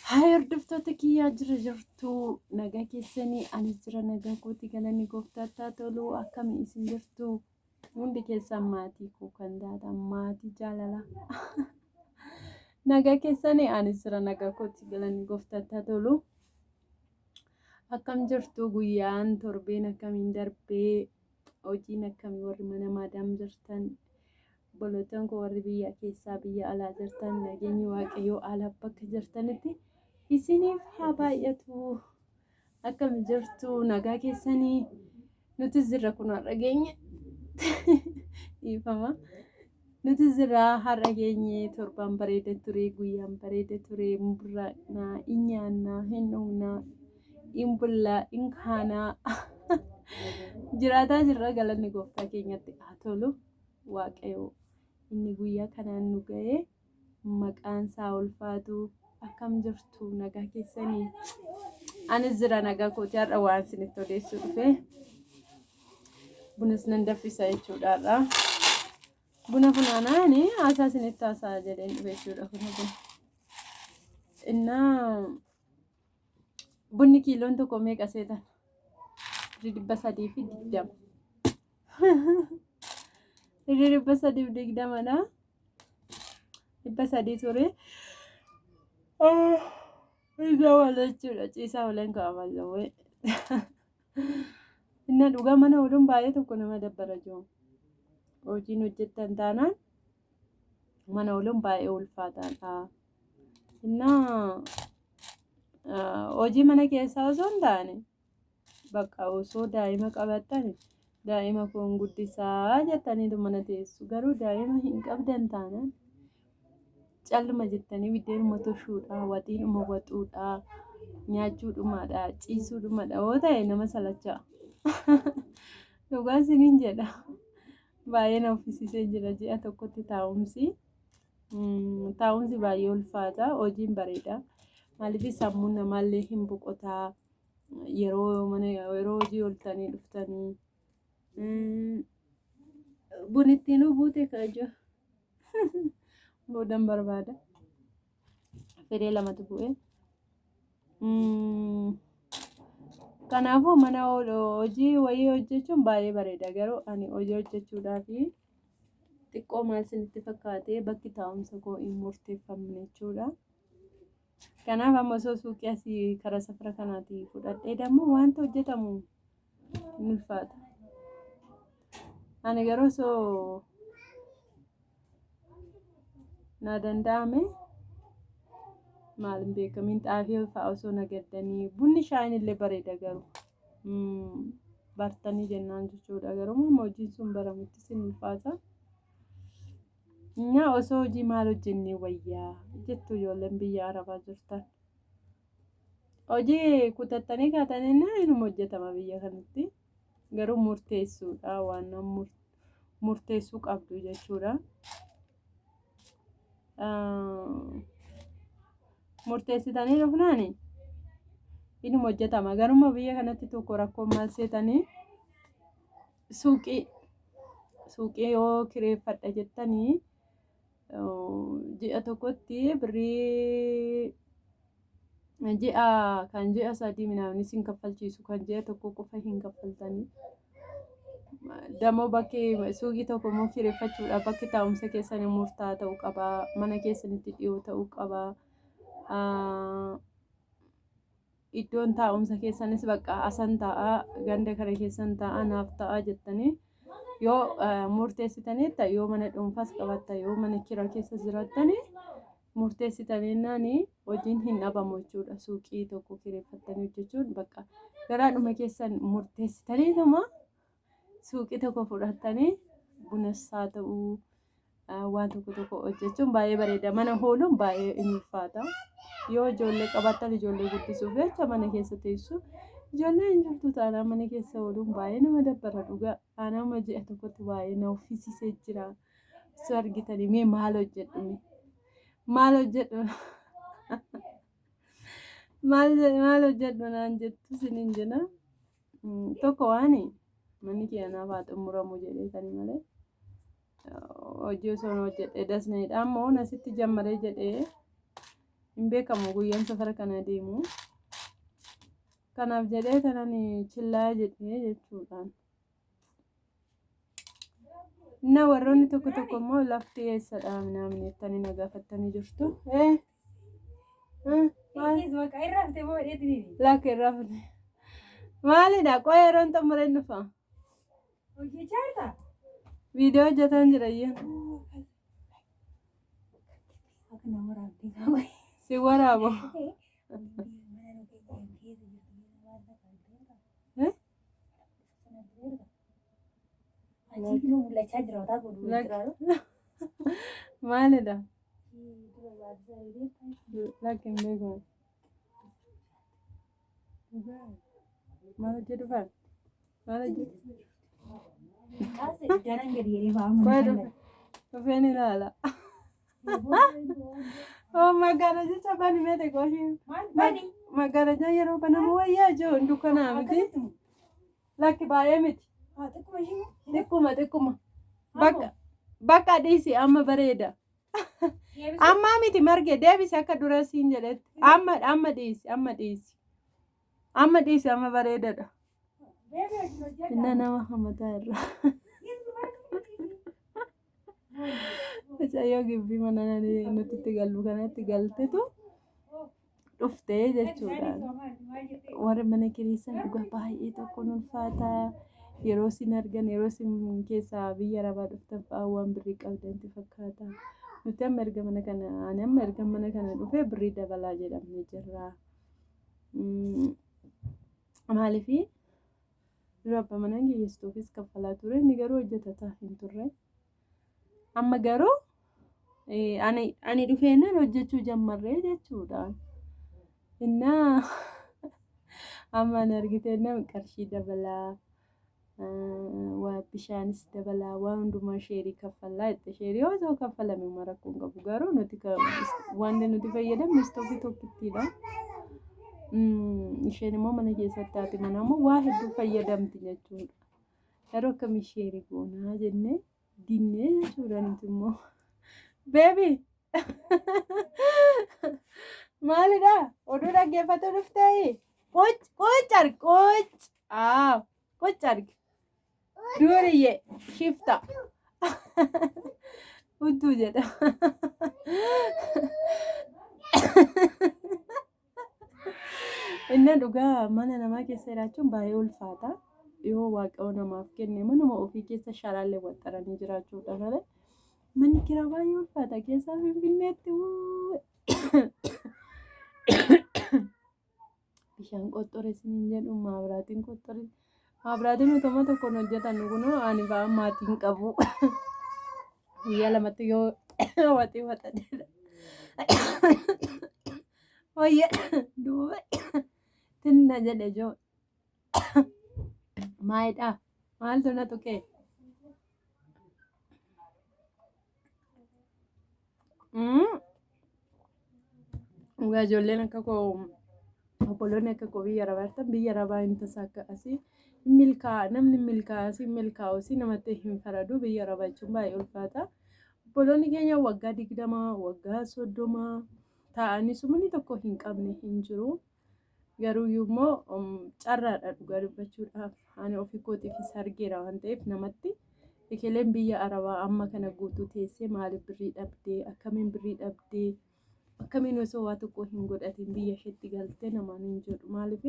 Haay hordoftoota kiyyaa, jira jirtu? Nagaa keessanii? Ani jira, nagaa kooti, galanni gooftaatti haa tolu. Akkami isin jirtu? Hundi keessan maatii koo kan taatan, maatii jaalalaa. Nagaa keessanii? Ani jira, nagaa kooti, galanni gooftaatti haa tolu. Akkam jirtu? Guyyaan torbeen akkamiin darbee? Hojiin akkamii? Warri mana maadaam jirtan, obboloottan koo warri biyya keessaa biyya alaa jirtan, nageenyi Waaqayyoo ala bakka jirtanitti isiniif haa baay'atu. Akkam jirtu? Nagaa keessanii? Nutis jirra, kun har'a geenye. Dhiifama. Nutis jirra, har'a geenye. Torbaan bareeda ture, guyyaan bareeda ture, burraaqnaa, hin nyaannaa, hin dhugnaa, hin bullaa, hin kaanaa. Jiraataa jirra, galanni gooftaa keenyatti haa tolu. Waaqayyo inni guyyaa kanaan nu ga'ee maqaan isaa ulfaatu. Akkam jirtu? Nagaa keessanii? Anis jira, nagaa kooti. Har'a waan isinitti odeessuu dhufe, bunas nan danfisa jechuudha har'a. Buna funaanaani haasaa isinitti haasaa jedheen dhufe jechuudha. Kuna buna. Innaa bunni kiiloon tokko meeqa seetan? 320. Birrii 320dha. 300 ture. Ija wal jechuudha. Ciisaa waliin kaa'amaa jiru. Inna dhugaa mana ooluun baay'ee tokko nama dabbara jiru. Hojiin hojjettan taanaan mana ooluun baay'ee ulfaataadha. Innaa hojii mana keessaa osoo hin taane, bakka osoo daa'ima qabattan, daa'ima koon guddisaa jettaniitu mana teessu. Garuu daa'ima hin qabdan taanaan calluma jettanii biddeenuma toshuudha, waxiidhuma waxuudha, nyaachuudhumaadha, ciisuudhumadha yoo ta'e nama salachaa. Dhugaa isiniin jedha. Baay'ee na uffisiisee jira ji'a tokkotti taa'umsi. Taa'umsi baay'ee ulfaata. Hojiin bareeda. Maaliif, sammuun namaallee hin boqotaa. Yeroo mana yeroo hojii ooltanii dhuftanii. Bunittiinuu buute kaajoo. Boodan barbaada. Firee lamatu bu'e. Kanaafuu mana hojii wayii hojjechuun baay'ee bareeda. Garuu ani hojii hojjechuudhaaf xiqqoo maal isinitti fakkaate, bakki taa'umsa koo hin murteeffamne jechuudha. Kanaaf amma osoo suuqii asii karaa safara kanaatii fudhadhee dammoo wanta hojjetamu hin ulfaata. Ani garuu osoo na danda'ame, maal hin beekamiin, xaafii fa'a osoo nagaddanii, bunni shaayiin illee bareeda, garuu bartanii jennaan jechuudha. Garuu amma hojiin sun baramutti sin ulfaata. Nyaa osoo hojii maal hojjennee wayyaa jettu, ijoolleen biyya arabaa jirtan? Hojii kutattanii kaatanii inuma hojjetama biyya kanatti. Garuu murteessuudha, waan murteessuu qabdu jechuudha. Murteessitanii dhufnaani inuma hojjetama. Garuma biyya kanatti tokko rakkoon maal seetanii, suuqii yoo kireeffadha jettanii ji'a tokkotti birrii ji'a kan ji'a 3 minaamni isin kaffalchiisu, kan ji'a tokko qofa hin kaffaltanii. Damoo bakki suuqii tokko immoo kireeffachuudhaaf bakki taa'umsa keessanii murtaa'aa ta'uu qaba. Mana keessanitti dhiyoo ta'uu qaba. Iddoon taa'umsa keessanis bakka asan taa'a, ganda kana keessan taa'a, naaf ta'a jettanii yoo murteessitaniitta, yoo mana dhuunfaas qabatta, yoo mana kiraa keessa jiraattanii murteessitaniinnaani hojiin hin dhabamu jechuudha. Suuqii tokko kireeffattanii hojjechuun bakka garaadhuma keessan murteessitaniituma suuqii tokko fudhattanii bunas haa ta'uu waan tokko tokko hojjechuun baay'ee bareeda. Mana ooluun baay'ee hin ulfaata. Yoo ijoollee qabaattan ijoollee guddisuuf jecha mana keessa teessu. Ijoollee hin jirtu taanaan mana keessa ooluun baay'ee nama dabbara dhugaa. Ani amma ji'a tokkotti baay'ee na uffisiisee jira. Osoo argitanii, mee maal hojjedhu mee? Maal hojjedhu? Maal maal hojjedhu naan jettu isiniin jedha. Tokko waan manni kiyya naaf haa xumuramu jedheetani malee hojii osoo hin hojjedhe dasneedha. Ammoo nasitti jammaree jedhee Hin beekamu guyyaan safara kana deemu. Kanaaf jedhee kanan chillaa jedhee jechuudhaan. Na warroonni tokko tokko immoo lafti eessadha minaamin jettanii na gaafattanii jirtu. Eh, eh, maal? Lakki irraa fute. Maalidha? Qoy yeroon xumureen dhufa. Viidiyoo hojjetaan jira iyyuu. Si waraabo. Eh? Maalidha? Lakki hin beeku. Maal hojii dhufan? Maal hojii? Qoy dhufe. Dhufeen ilaala. Oh, maggaarajaa bani meete qoshii. Maggaarajaa yeroo banamu wayyaa jiru dukkanaa miti. Lakki baay'ee miti. Xiqquma xiqquma. Bakka bakka dhiisi amma bareeda. Ammaa miti marge deebisi akka dura siin jedhetti. Amma amma dhiisi amma dhiisi. Amma dhiisi amma bareedadha. Inna nama hamataa irra. Mucayyoo gibbii mana nuti itti gallu kanatti galtetu dhuftee jechuudha. Warri mana kireessan dhugaa baay'ee tokko ulfaata. Yeroo isin argan yeroo isin keessaa biyya arabaa dhuftan fa'aa waan birrii qabdanti fakkaata. Nuti amma erga mana kana ani amma erga mana kana dhufee birrii dabalaa jedhamne jirra. Maaliifii dura abbaa manaan kiyya kaffalaa ture inni garuu hojjetataa hin turre. Amma garuu ani dhufeennan hojjechuu jammarree jechuudha. Innaa amma ani argiteennan qarshii dabalaa waa bishaanis dabalaa waa hundumaa sheerii kaffallaa jette. Sheerii osoo kaffalame homaa rakkoo hin qabu garuu nuti wanti nuti fayyadamnu istoofii tokkittiidha. Isheen immoo mana keessatti haati manaa immoo waa hedduu fayyadamti jechuudha. Yeroo akkamii sheerii goonaa jennee dinnee jechuudha nuti immoo. Beebi maalidha? Oduu dhaggeeffatuu dhuftee? Quc quc argi quc aa quc argi. Duuriyyee shifta. Hudduu jedha. Inna dhugaa mana namaa keessa jiraachuun baay'ee ulfaata. Yoo waaqayyo namaaf kenne manuma ofii keessa sharaallee waxxaranii jiraachuudha malee. Manni kiraa baay'ee ulfaata. Keessaa Finfinneetti bishaan qoxxore isiniin jedhu maabiraatiin qoxxore. Maabiraatiin utuma tokkoon hojjetan kunoo ani fa'aa maatiin qabu. Guyyaa lamatti yoo waxii waxadheedha. Wayya duuba tinna jedhe joo. Maalidha? Maaltu na tuqee? Dhugaa ijoolleen akka koo obboloonni akka koo biyya arabaa jirtan biyya arabaa hin tasa akka asii milkaa'a namni milkaa'a asii milkaa'u asii namatti hin faradu biyya arabaa jechuun baay'ee ulfaata. Obboloonni keenya waggaa 20 waggaa 30 taa'anii sumni tokko hin qabne hin jiru. Garuu immoo carraadha dhugaa dubbachuudhaaf ani ofii kootiifis argeera waan ta'eef namatti ekeleen biyya arabaa amma kana guutuu teessee maaliif birrii dhabdee akkamiin birrii dhabdee akkamiin osoo waa tokko hin godhatin biyya isheetti galtee namaan hin jedhu maaliif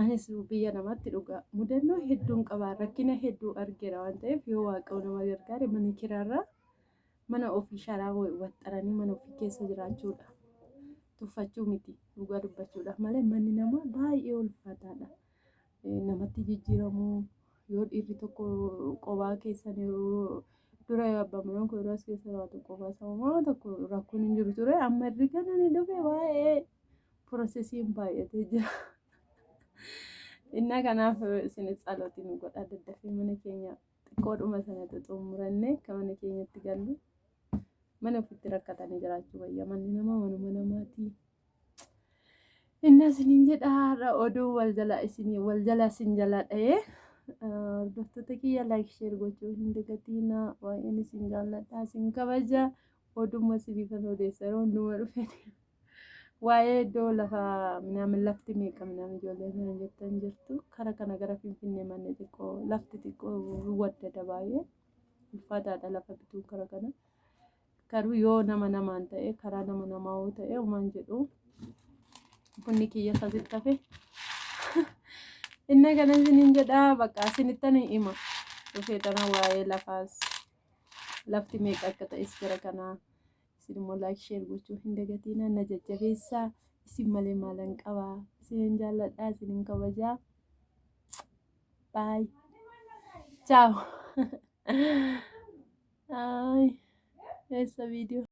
anis biyya namaatti dhugaa mudannoo hedduun qaba rakkina hedduu argeera waan ta'eef yoo waaqayyo nama gargaare mana kiraarraa mana ofii sharaa waxxaranii mana ofii keessa jiraachuudha. Tuffachuu miti dhugaa dubbachuudhaaf malee manni namaa baay'ee ulfaataadha. Namatti jijjiiramuu yoo dhiirri tokko qobaa keessan yeroo dura yoo abbaan manaa koo yeroo as keessa jiraatu qobaa isaa homaa tokko rakkoon hin jiru ture amma erga kanani dhufe waa'ee piroosesiin baay'atee jira. Innaa kanaaf isinis tsalotii nu godhaa daddafee mana keenya xiqqoodhuma sana xumurannee akka mana keenyatti gallu mana ofiitti rakkatanii jiraachuu wayya manni namaa manuma namaati. Inni isiniin jedha har'a oduu wal jala isinii wal jala isin jala dha'ee hordoftoota kiyya like share gochuu hin dagatiina baay'een isin jaalladha isin kabaja Odumma isiniifan odeessa yeroo hunduma dhufe. Waa'ee iddoo lafa minaamin lafti meeqa minaamin ijoollee kana jettan jirtu. Kara kana gara Finfinnee manni xiqqoo lafti xiqqoo waddada baay'ee ulfaataadha lafa bituun kara kana. Garuu yoo nama namaan ta'e karaa nama namaa yoo ta'e homaan jedhu bunni kiyya sasitti hafe. Inna kana isiniin jedhaa bakka isinittan hima. Dhufee tana waa'ee lafaas lafti meeqa akka ta'es gara kanaa isin immoo like share gochuu hin dagatinaa na jajjabeessaa isin malee maalan qabaa isinin jaalladhaa isinin kabajaa bye ciao. Ay, eessa viidiyoo.